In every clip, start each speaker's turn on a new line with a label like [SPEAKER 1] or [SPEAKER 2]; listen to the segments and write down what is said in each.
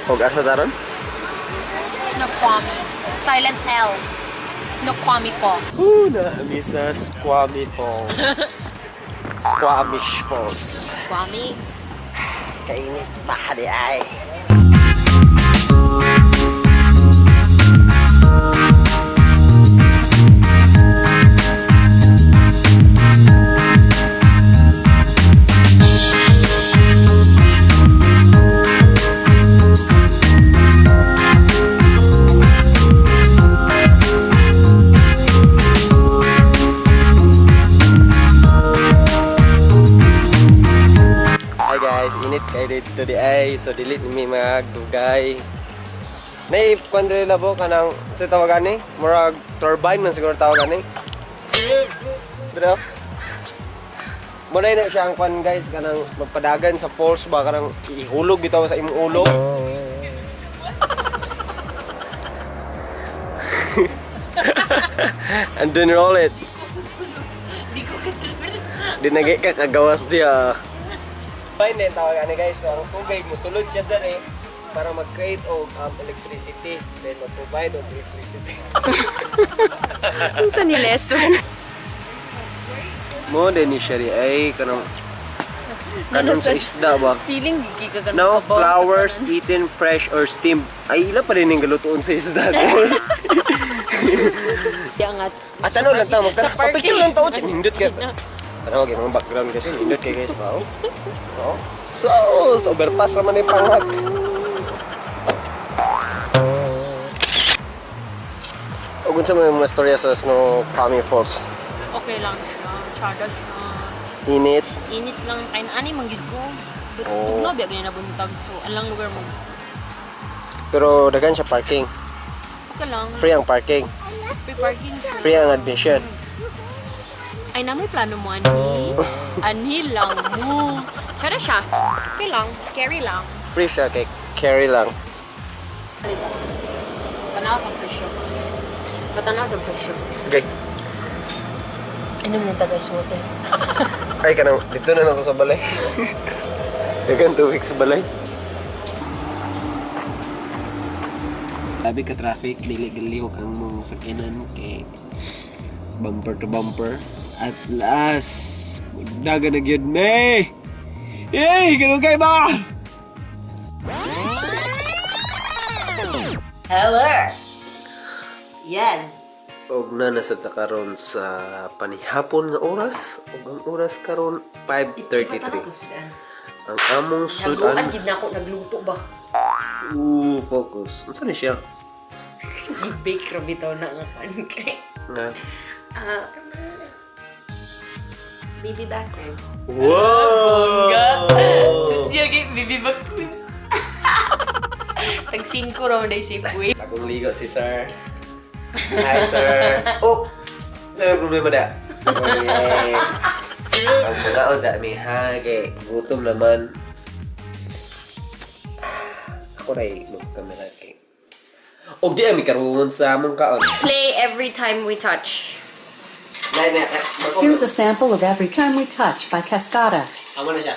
[SPEAKER 1] Og asa taron?
[SPEAKER 2] Snoqualmie. Silent L. Snoqualmie Falls.
[SPEAKER 1] Woo, naa sa Squamish Falls. Squamish Falls.
[SPEAKER 2] Squammy?
[SPEAKER 1] Kainit pa di ay. Hi guys, init kay dito di ay. So dili ni mi magdugay. Nay kuan diri labo kanang sa tawagan ni, murag turbine man siguro tawagan ni. Bro. Mo na siya ang kwan guys, kanang magpadagan sa falls ba, kanang ihulog bitaw sa imong ulo. And then roll it.
[SPEAKER 2] Di ko kasulod.
[SPEAKER 1] Dinagi ka kagawas diya. Fine din tawag ani guys, so, ang tubig musulod siya dali para mag-create og electricity, then mag-provide og electricity.
[SPEAKER 2] Unsa ni lesson?
[SPEAKER 1] Mo din ni siya di ay kanang kanon sa isda ba?
[SPEAKER 2] Feeling gigi ka
[SPEAKER 1] No flowers eaten fresh or steamed. Ay ila pa rin ang galutoon sa isda.
[SPEAKER 2] Angat.
[SPEAKER 1] At ano lang ta magtara.
[SPEAKER 2] Sa parking.
[SPEAKER 1] Picture lang ta nindot kay. Tanaw kay mga background kasi nindot kay guys ba? Oh. Oh. So, so overpass naman ni pangag. Ug unsa man yung mga storya sa Snoqualmie Falls?
[SPEAKER 2] Okay lang siya. Tsada siya.
[SPEAKER 1] Init.
[SPEAKER 2] Init lang. Kaya na ani manggid ko. But
[SPEAKER 1] Oh.
[SPEAKER 2] tugnaw biya ganyan nabuntag. So, alang lugar mo.
[SPEAKER 1] Pero daghan siya parking.
[SPEAKER 2] Okay lang.
[SPEAKER 1] Free ang parking.
[SPEAKER 2] Free parking siya.
[SPEAKER 1] Free ang admission.
[SPEAKER 2] Ay, na may plano mo, Anhi. Anhi lang mo. Tsada siya. Okay lang. Carry lang.
[SPEAKER 1] Free siya kay carry lang.
[SPEAKER 2] Tanaw sa presyo. Patanaw sa presyo.
[SPEAKER 1] Okay.
[SPEAKER 2] Inom na tagay water.
[SPEAKER 1] Ay kanang dito na lang ako sa balay. Daghan tubig sa balay. Sabi ka traffic, dili galihok ang mong sakinan kay bumper to bumper. At last, daga na gyud me. Yay, ganun kay ba?
[SPEAKER 2] Hello! Yes!
[SPEAKER 1] Og na nasa ta karon sa panihapon nga oras ug ang oras karon 5:33. Ang among
[SPEAKER 2] Nagluan
[SPEAKER 1] sudan.
[SPEAKER 2] gid na ako nagluto ba?
[SPEAKER 1] Ooh, focus. Unsa ni siya?
[SPEAKER 2] Gi-bake ra bitaw na nga kan kay.
[SPEAKER 1] Nga.
[SPEAKER 2] Ah, baby back ribs.
[SPEAKER 1] Wow!
[SPEAKER 2] Social kay baby back ribs. Tag 5 raw day si Puy.
[SPEAKER 1] Bagong ligo si sir. Hi, sir. Oh! Saan ang problema na? Okay. Ang mga sa amin, ha? Kay gutom naman. Ako rin, magkamera kay. Og di ami karon sa among kaon.
[SPEAKER 2] Play Every Time We Touch.
[SPEAKER 1] Nay, nay, nay.
[SPEAKER 3] Here's a sample of Every Time We Touch by Cascada.
[SPEAKER 1] Amo na siya.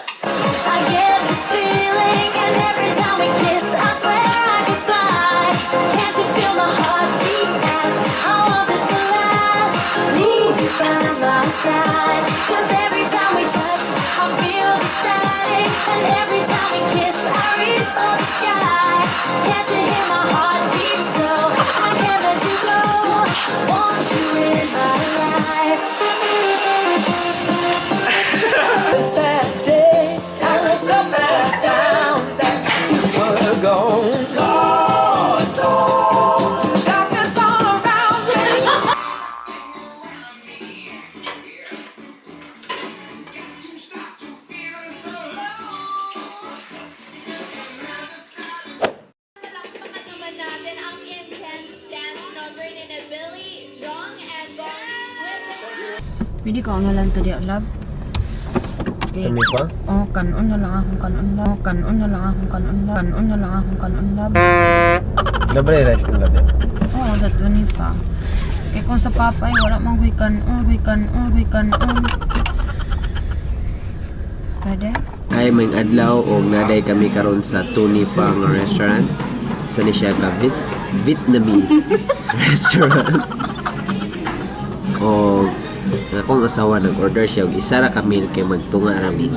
[SPEAKER 4] I get this feeling, and every time we kiss, I swear I could fly. Can't you feel my heart beat fast? I want this to last. Need you by my side. 'Cause every time we touch, I feel the static. And every time we kiss, I reach for the sky. Can't you hear my heart beat so I can't let you go? Want you in my life.
[SPEAKER 5] Since that day, I since that down that you were gone. Gone, gone. Darkness all around me.
[SPEAKER 6] Palakpakan naman natin ang intense dance number ni na Billy, Jong, and Bong with
[SPEAKER 2] Pwede ka na lang to di love. Okay.
[SPEAKER 1] Kami pa?
[SPEAKER 2] Oh, kanon na lang akong kanon love. Oh, kanon na lang akong kanon love. Kanon na lang akong kanon love.
[SPEAKER 1] Labre rice nila din.
[SPEAKER 2] Oo, sa 25. Kaya kung sa papay, wala mang guy kanon, guy kanon, guy kanon. Pwede?
[SPEAKER 1] Hi, maayong adlaw og naday kami karon sa Tony Pang restaurant. Isa ni siya ka Vietnamese restaurant. O ang akong asawa nag-order siya og isa ra ka meal kay magtunga ra mi.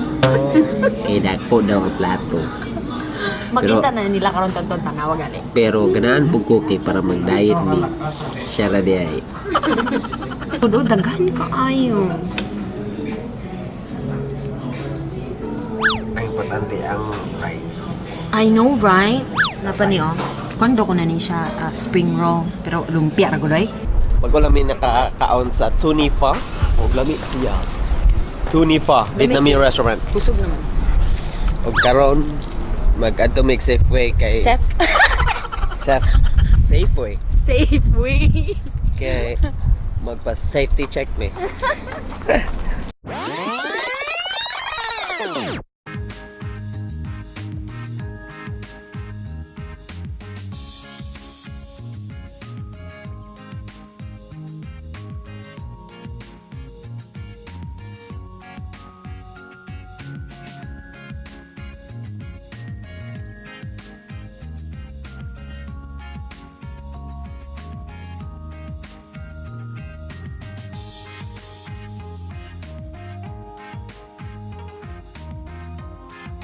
[SPEAKER 1] Kay dako daw ang plato.
[SPEAKER 2] Makita na nila karon tonton tanawa gani.
[SPEAKER 1] Pero ganahan pud ko kay para mag-diet ni. Siya ra di ay.
[SPEAKER 2] Kudo daghan kaayo.
[SPEAKER 1] Ang importante ang rice.
[SPEAKER 2] I know, right? Napa ni oh. Kondo ko na ni siya spring roll pero lumpia ra gudoy.
[SPEAKER 1] Pag wala mi nakakaon sa Tony Pho, og lami siya. Tony Pho, Vietnamese restaurant.
[SPEAKER 2] Busog naman.
[SPEAKER 1] Og karon mag-adto mig Safeway kay
[SPEAKER 2] Sef.
[SPEAKER 1] Saf Safeway
[SPEAKER 2] Safeway.
[SPEAKER 1] kay magpa safety check mi.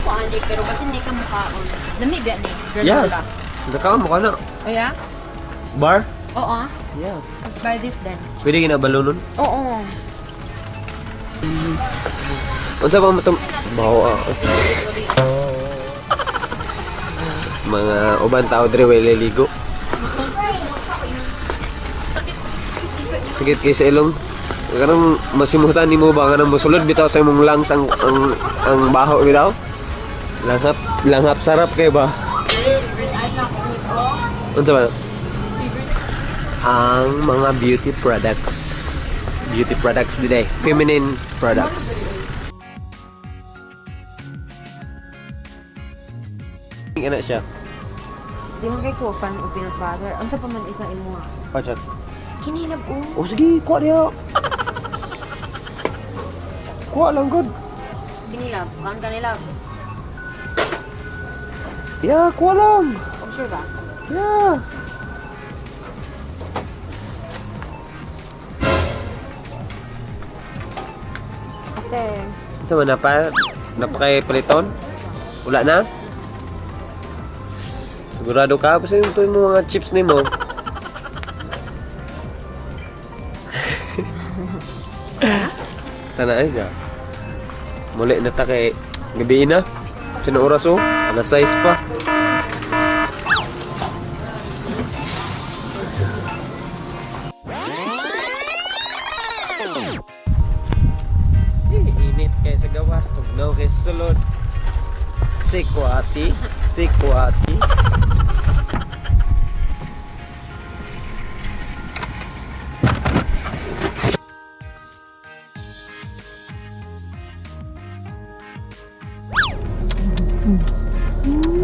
[SPEAKER 2] Kuan pero kasi hindi ka mukhaon. Lami ba ni?
[SPEAKER 1] Yeah. Nakaon mo ka na.
[SPEAKER 2] Oh yeah?
[SPEAKER 1] Bar?
[SPEAKER 2] Oo.
[SPEAKER 1] Yeah.
[SPEAKER 2] Let's buy this then.
[SPEAKER 1] Pwede ginabalunon.
[SPEAKER 2] Oo.
[SPEAKER 1] Unsa pa mo itong baho ah. Mga uban tao diri way ligo. Sakit kay sa ilong. Karong masimutan nimo ba nga mosulod bitaw sa imong lungs ang baho bitaw? Langhap langhap sarap kay ba? Unsa ba? Ang mga beauty products. Beauty products today. Feminine products. Ano siya?
[SPEAKER 2] Di mo kay ko fan og peanut butter. Unsa pa man isang imo?
[SPEAKER 1] Pachat.
[SPEAKER 2] Kinilab o.
[SPEAKER 1] Oh sige, kuha niya. Kuha lang good.
[SPEAKER 2] Kinilab. Kuan kanilab.
[SPEAKER 1] Yeah, kuha lang.
[SPEAKER 2] Oh, sure ba?
[SPEAKER 1] Yeah.
[SPEAKER 2] Okay.
[SPEAKER 1] Sa man napa napa kay paliton? Wala na? Sigurado ka basta yung tuloy mo mga chips nimo. Tana ay ga. Muli na ta kay gabi na. Sino oras oh? Alas 6 pa. Eh, init kay sa gawas, tugnaw kay sa sulod. Sikwati, sikwati.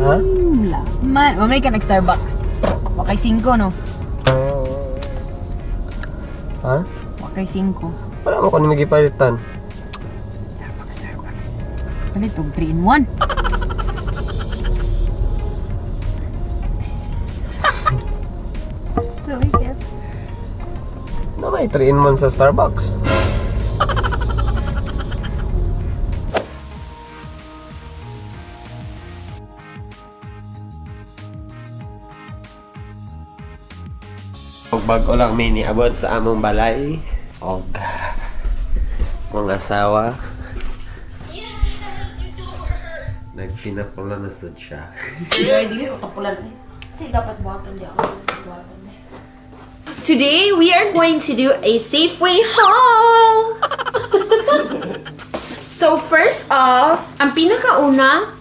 [SPEAKER 1] Ha?
[SPEAKER 2] Man, mamay ka nag-Starbucks. Wakay 5, no?
[SPEAKER 1] Ha?
[SPEAKER 2] Wakay 5.
[SPEAKER 1] Wala mo ko ni magipalitan.
[SPEAKER 2] Starbucks, Starbucks. Palit og 3 in 1.
[SPEAKER 1] Na may 3 in 1 sa Starbucks. Og bago lang may niabot sa among balay og akong asawa nagpinakula na sad siya.
[SPEAKER 2] Ay, dili ko kapulan eh. Kasi dapat buhatan di ako. Buhatan eh. Today, we are going to do a Safeway haul! So, first off, ang pinakauna,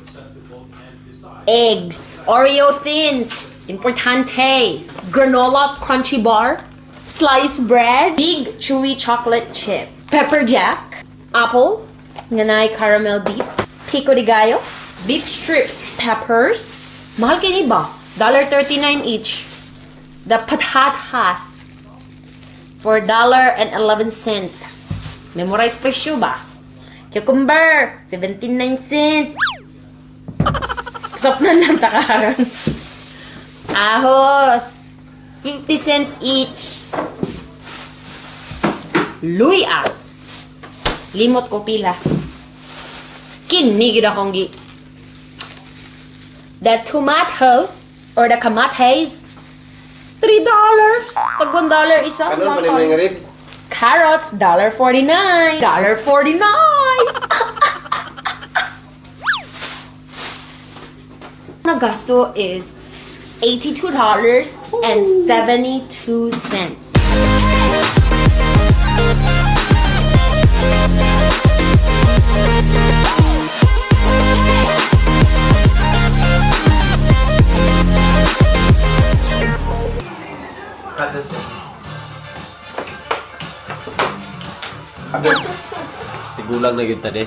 [SPEAKER 2] eggs. Oreo Thins, importante. Granola crunchy bar, sliced bread, big chewy chocolate chip, pepper jack, apple, nganay caramel dip, pico de gallo, beef strips, peppers. Mahal kini ba? $1.39 each. The patatas for $1.11. Memorize presyo ba? Cucumber, 79 cents. Sapnan lang ta karon. Ahos! 50 cents each. Luya! Limot ko pila. Kini gid akong gi. The tomato or the kamates, $3. Pag $1 isa.
[SPEAKER 1] Kanon pa ni mga ribs.
[SPEAKER 2] Carrots, $1.49. $1.49. Nagasto is $82.72.
[SPEAKER 1] Tigulang na gyud ta de.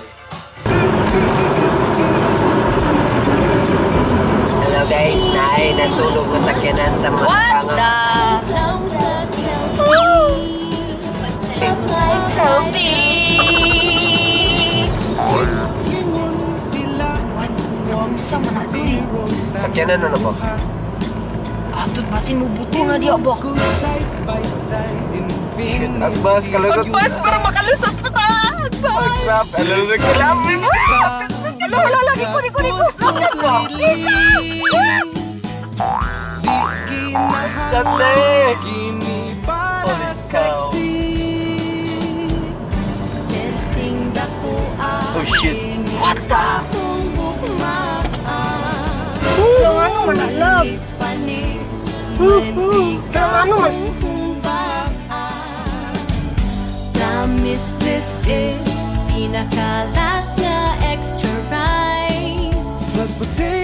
[SPEAKER 1] Hello guys, naay nasunog na sakyanan sa mga
[SPEAKER 2] What the? Selfie! What? Naunsa man na
[SPEAKER 1] Sakyanan ano ba?
[SPEAKER 2] Atod basin mo buto nga diya ba?
[SPEAKER 1] Shit, agbas kalugot.
[SPEAKER 2] Agpas para makalusot pa ta! Agpas!
[SPEAKER 1] Crap, ano na kilapin?
[SPEAKER 2] Wala, wala, lagi ko, ko, ko.
[SPEAKER 1] Dati! Holy cow. Oh shit.
[SPEAKER 2] What the? Yung ano man, love. Yung ano man.
[SPEAKER 4] Promise this is pinakalas nga extra rice.
[SPEAKER 5] Plus potato